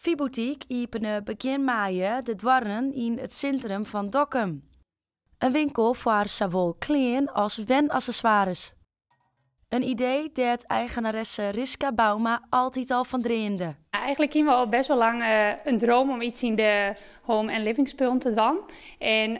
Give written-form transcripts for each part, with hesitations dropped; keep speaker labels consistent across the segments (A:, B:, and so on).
A: VBoutique iepene begjin maaie de doarren yn it sintrum fan Dokkum. In winkel foar sawol klean as wenaccessoires. In idee dêr't eigenaresse Riska Bouma altyd al fan dreamde.
B: Eigenlijk hiene we al best wel lang in droom om iets yn de home en living spullen te dwaan. En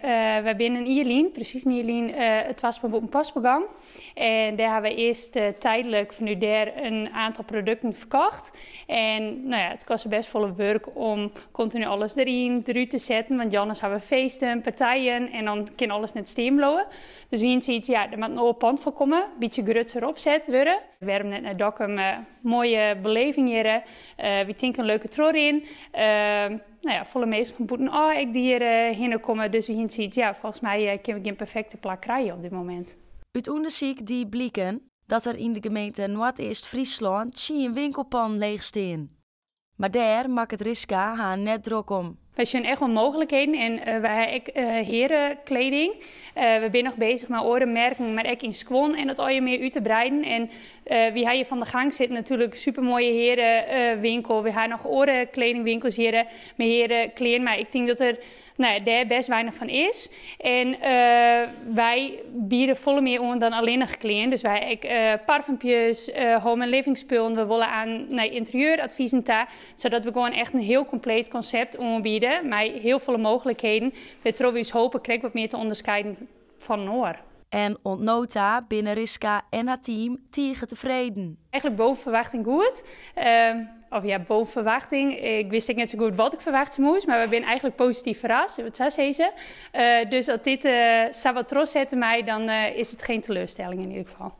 B: wy binne in jier lyn, presys in jier lyn, it Twaspan Bûtenpost begûn. En dêr ha we earst tydlik fanút dêr in aantal produkten ferkocht. En no ja, it koste best folle wurk om kontinu alles deryn, derút te setten. Want jannes ha we feesten, partijen en dan kin alles net stean bliuwe. Dus wy hiene sayts, ja, der moat in oar pand foar komme, in bytsje grutter opset wurde. Wêrom net nei Dokkum? Moaie beleving hjirre. Wy tinke in leuke trochrin. No ja, folle minsken fan bûten ôf ek dy't hjir hinne komme. Dus wy hiene sayts, ja, folgens my kinne we gjin perfekte plak krije op dit momint.
A: Ut ûndersyk die bliken dat der yn de gemeente Noardeast-Fryslân 10 winkelpannen leech stean. Mar dêr makket Riska har net drok om.
B: Wy sjogge echt wol mooglikheden en wy ha ek hearekleding. We binne noch bezich mei oare merken, mar ek yn skuon en dat allegear mear út te breiden. En wy ha hjir fan de gang sitten natuerlik supermoaie hearewinkel. Wy ha noch oare kledingwinkels hjirre mei heareklean, mar ik tink dat der no ja, dêr best weinich fan is. En wy biede folle mear oan dan allinnich klean. Dus wy ha ek parfumpjes, home en living spullen. We wolle oan nei ynterieuradvizen ta, sadat we gewoan echt in hiel kompleet konsept oanbiede mei hiel folle mooglikheden, wêrtroch we ús hope krekt wat mear te ûnderskieden fan inoar.
A: En oant no ta binne Riska en har team tige tefreden.
B: Eigenlijk boven verwachting goed. Of ja, boven verwachting. Ik wist ek net sa goed wat ik ferwachtsje moast, mar we binne eigenlijk posityf ferrast, it sa sizze. Dus as dit sa wat trochsette mei, dan is it geen teleurstelling in ieder geval.